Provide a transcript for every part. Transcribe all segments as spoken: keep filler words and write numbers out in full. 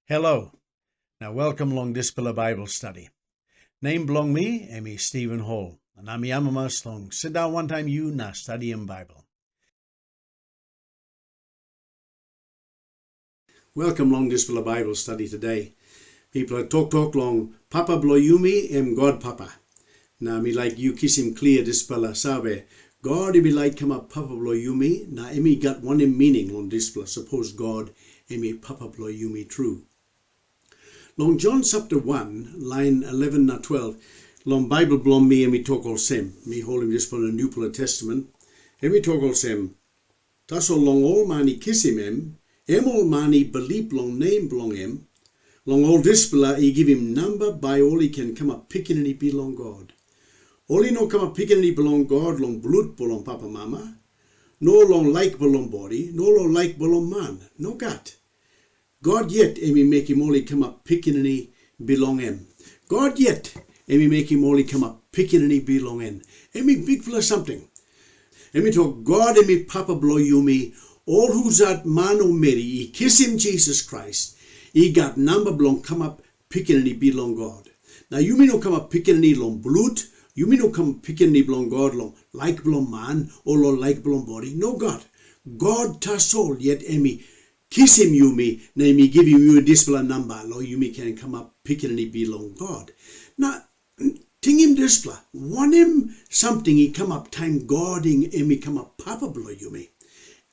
Hello. Na welkam long dispela Bible study. Nem bilong mi em i Stephen Hall, na mi amamas long sindaun wantaim yu na studim Bible. Welkam long dispela Bible study today. Mipela toktok long Papa bilong yumi em God Papa. Na mi laik yu kisim klia dispela save, God em i laik kamap Papa bilong yumi, na em i gat wanem meaning long dispela, sapos God em i Papa bilong yumi tru. Long Jon chapter wan, lain eleven na twelve, long Bible bilong mi em i tok olsem, mi holim dispela Nupela Testament, em i tok olsem, tasol long ol man i kisim em, em ol man i bilip long nem bilong em, long ol dispela i givim namba bai ol i ken kamap pikinini bilong God. Ol i no kamap pikinini bilong God long blut bilong papamama, no long laik bilong bodi, no long laik bilong man. Nogat. God yet em i mekim ol i kamap pikinini bilong em. God yet em i mekim ol i kamap pikinini bilong en. Em i bikpela samting. Em i tok, God em i Papa bilong yumi, ol husat man o meri i kisim Jisas Krais, i gat namba bilong kamap pikinini bilong God. Na yumi no kamap pikinini long blut, yumi no kamap pikinini bilong God long laik bilong man o long laik bilong bodi. Nogat. God tasol yet em i kisim yumi, na em i givim yumi dispela namba, long yumi ken kamap pikinini bilong God. Na tingim dispela, wanem samting i kamap taim God em i kamap Papa bilong yumi?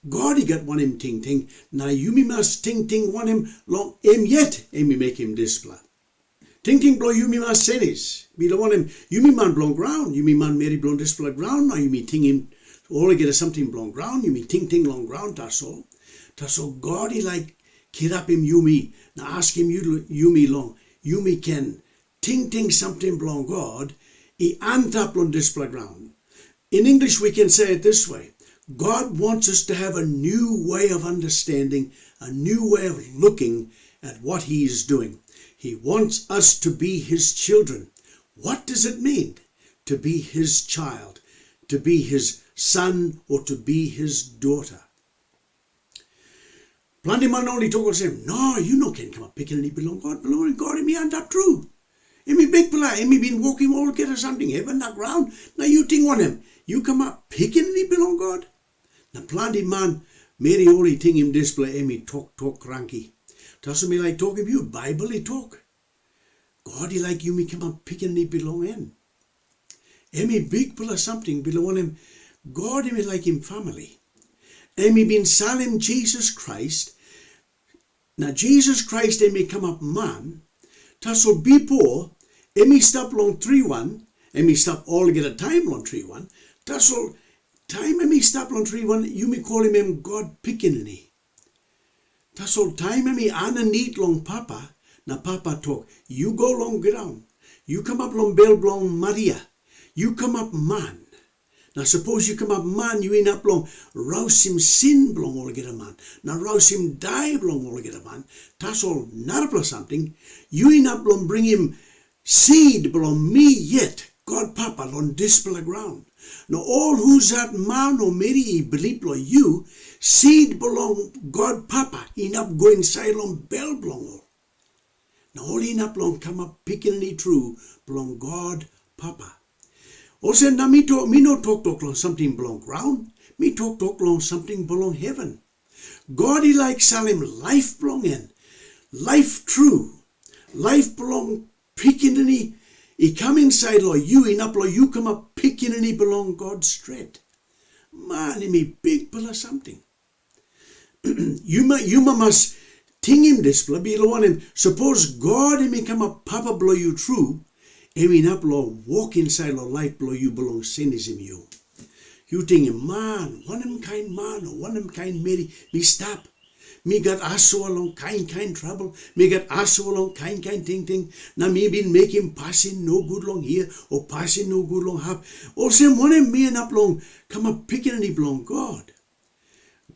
God i gat wanem tingting, na yumi mas tingting wanem long em yet em i mekim dispela? Tingting bilong yumi mas senis. Bilong wanem, yumi man bilong graun, yumi manmeri bilong dispela graun, na yumi tingim olgeta samting bilong graun, yumi tingting long graun tasol. Tasol God i laik kirapim yumi na askim yu, yumi long yumi ken tingting samting bilong God i antap long dispela graun. In English, we can say it this way: God wants us to have a new way of understanding, a new way of looking at what He is doing. He wants us to be His children. What does it mean to be His child, to be His son, or to be His daughter? Planti man ol i tok olsem, "No, yu no ken kamap pikinini bilong God, bilong wanem, God em i antap tru. Em i bikpela, em i bin wokim olgeta samting, heven na graun, na yu ting wanem, yu kamap pikinini bilong God?" Na planti man meri ol i tingim dispela em i toktok kranki. Tasol mi laik tokim yu, Baibel i tok, God i laik yumi kamap pikinini bilong en. Em i bikpela samting, bilong wanem, God em i laikim famili. Em i bin salim Jisas Krais, na Jisas Krais em i kamap man. Tasol bipo em i stap long triwan, em i stap olgeta taim long triwan. Tasol taim em i stap long triwan, yumi kolim em God Pikinini. Tasol taim em i aninit long Papa, na Papa tok, "Yu go long graun, yu kamap long bel bilong Maria, yu kamap man." Na sapos yu kamap man, yu inap long rausim sin bilong olgeta man, na rausim dai bilong olgeta man. Tasol narapela samting, yu inap long bringim sid bilong mi yet, God Papa, long dispela graun. Na ol husat man o meri i bilip long yu, sid bilong God Papa inap go insait long bel bilong ol. Na ol inap long kamap pikinini tru bilong God Papa. Olsem na mi tok, mi no toktok long samting bilong graun, mi toktok long samting bilong heven. God i laik salim laip bilong en, laip tru, laip bilong pikinini i kam insait long yu, inap long yu kamap pikinini bilong God stret. Man, em i bikpela samting. Yuma, yuma mas tingim dispela, bilong wanem, sapos God em i kamap Papa bilong yu tru, em inap long wok insait long laip bilong yu bilong senisim yu. Yu tingim, "Man, wanem kain man o wanem kain meri mi stap? Mi gat asua long kain kain trabel, mi gat asua long kain kain tingting, na mi bin mekim pasin nogut long hia o pasin nogut long hap. Olsem wanem mi inap long kamap pikinini bilong God?"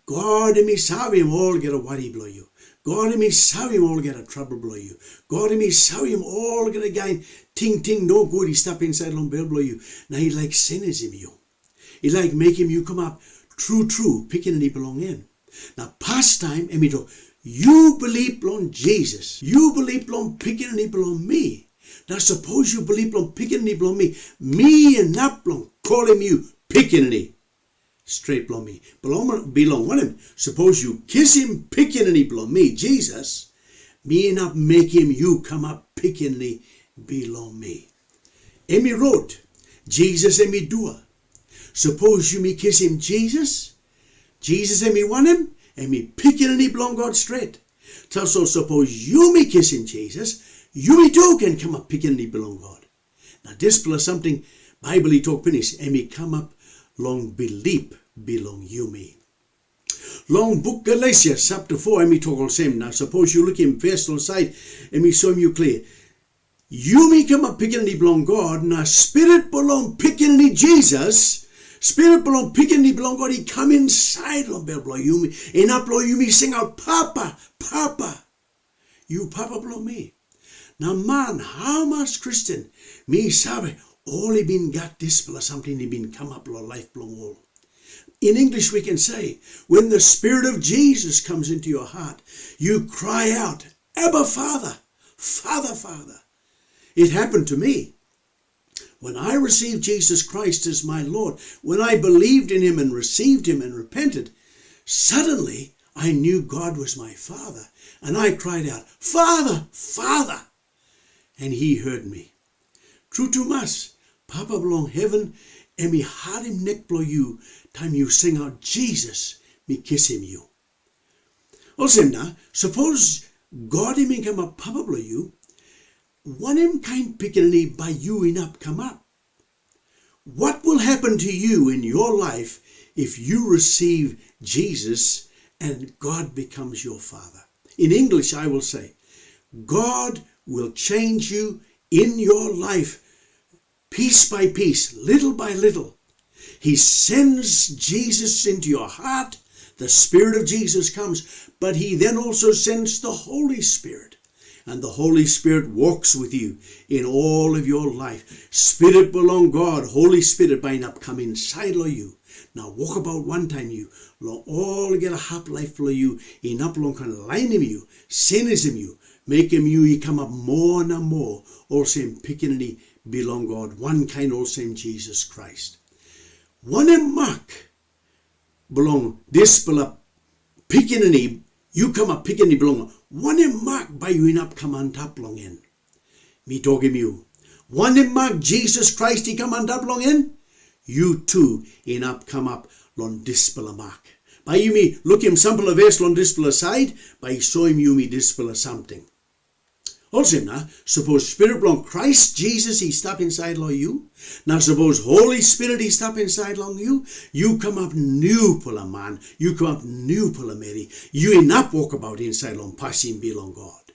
God em i savim olgeta wari bilong yu. God em i savim olgeta trabel bilong yu. God em i savim olgeta kain tingting nogut i stap insait long bel bilong yu, na i laik senisim yu. I laik mekim yu kamap tru tru pikinini bilong en. Na pastaim em i tok, Yu bilip long Jisas, yu bilip long Pikinini bilong mi. Na sapos yu bilip long Pikinini bilong mi, mi inap long kolim yu pikinini stret bilong mi. Bilong, bilong wanem? Sapos yu kisim Pikinini bilong mi, Jisas, mi inap mekim yu kamap pikinini bilong mi. Em i rot, Jisas em i dua. Sapos yumi kisim Jisas, Jisas em i wanem? Em i Pikinini bilong God stret. Tasol sapos yumi kisim Jisas, yumi tu ken kamap pikinini bilong God. Na dispela samting Baibel i tok pinis, em i kamap long bilip bilong yumi. Long buk Galesia sapta foa em i tok olsem, na sapos yu lukim ves long sait, em i soim yu klia. Yumi kamap pikinini bilong God, na Spirit bilong Pikinini Jisas, Spirit bilong Pikinini bilong God i kam insait long bel bilong yumi, inap long yumi singaut, "Papa, Papa, yu Papa bilong mi." Na man, hamas Kristen mi save, ol i bin gat dispela samting i bin kamap long laip bilong ol. In English, we can say, when the Spirit of Jesus comes into your heart, you cry out, "Abba, Father, Father, Father." It happened to me. When I received Jesus Christ as my Lord, when I believed in him and received him and repented, suddenly I knew God was my Father, and I cried out, "Father, Father!" And he heard me. Tru tumas, Papa bilong heven, em i harim nek bilong yu, taim yu singaut, "Jisas, mi kisim yu." Olsem na, sapos God em i kamap Papa bilong yu, wanem kain pikinini bai yu inap kamap? What will happen to you in your life if you receive Jesus and God becomes your Father? In English, I will say, God will change you in your life, piece by piece, little by little. He sends Jesus into your heart. The Spirit of Jesus comes, but he then also sends the Holy Spirit. And the Holy Spirit walks with you in all of your life. Spirit bilong God, Holy Spirit, bai inap kam insait long yu. Na wokabaut wantaim yu, long olgeta hap laip bilong yu, inap long ken lainim yu, senisim yu, mekim yu i kamap moa na moa olsem pikinini bilong God, wankain olsem Jisas Krais. Wanem mak bilong dispela pikinini, yu kamap pikinini bilong, wanem mak bai yu inap kam antap long en? Mi tokim yu, wanem mak Jisas Krais i kam antap long en, yu tu inap kamap long dispela mak. Bai yumi lukim sampela ves long dispela sait, bai i soim yumi dispela samting. Olsem na, sapos Spirit bilong Krais Jisas i stap insait long yu, na sapos Holi Spirit i stap insait long yu, yu kamap nupela man, yu kamap nupela meri, yu inap wokabaut insait long pasin bilong God.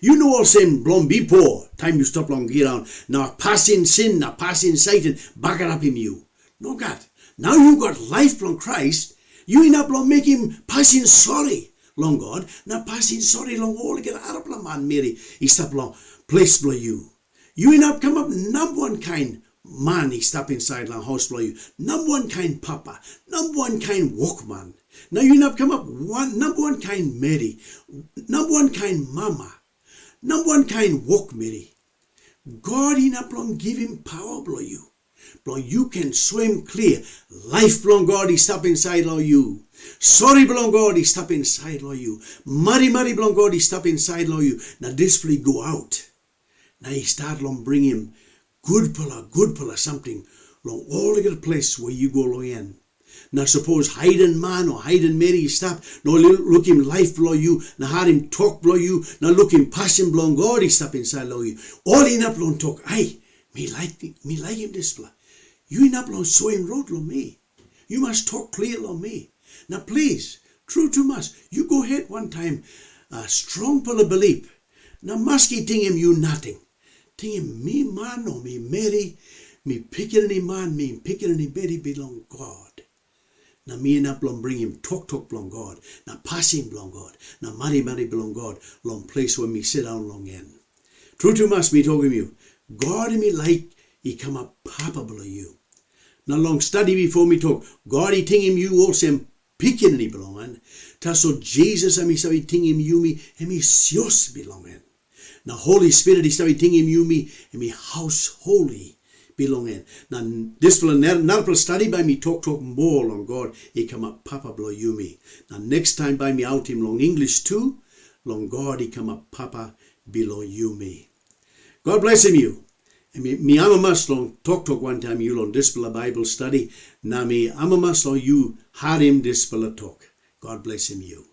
Yu no olsem bilong bipo, taim yu stap long graun, na pasin sin na pasin Satan bagarapim yu. Nogat. Nau yu gat laip bilong Krais, yu inap long mekim pasin sori long God, na pasin sori long olgeta arapela manmeri i stap long ples bilong yu. Yu inap kamap namba wan kain man i stap insait long haus bilong yu, namba wan kain papa, namba wan kain wokman. Na yu inap kamap wan, namba wan kain meri, namba wan kain mama, namba wan kain wokmeri. God inap long givim pawa bilong yu, bilong yu ken soim klia laip bilong God i stap insait long yu. Sori bilong God i stap insait long yu. Marimari bilong God i stap insait long yu. Na dispela i go aut, na i stat long bringim gutpela, gutpela samting long olgeta ples we yu go long en. Na sapos haiden man o haiden meri i stap, na ol i lukim laip bilong yu, na harim tok bilong yu, na lukim pasin bilong God i stap insait long yu, ol inap long tok, "Ai, mi laik, mi laikim dispela." Yu inap long soim rot long mi. Yu mas tok klia long mi. Na plis, tru tumas, yu go het wantaim, a, strongpela bilip. Na maski tingim yu nating, tingim mi man o mi meri, mi pikinini man, mi pikinini meri bilong God. Na mi inap long bringim toktok bilong God, na pasin bilong God, na marimari bilong God long ples we mi sindaun long en. Tru tumas mi tokim yu, God em i laik i kamap Papa bilong yu. Na long stadi bipo mi tok, God i tingim yu olsem pikinini bilong en. Tasol Jisas em i save tingim yumi, em i sios bilong en. Na Holi Spirit i save tingim yumi, em i haus holi bilong en. Na dispela narapela stadi bai mi toktok moa long God i kamap papa bilong yumi. Na next taim bai mi autim long English tu, long God i kamap papa bilong yumi. God blesim yu. Mi amamas long toktok wantaim yu long dispela Baibel stadi, na mi amamas long yu harim dispela tok. God blesim yu.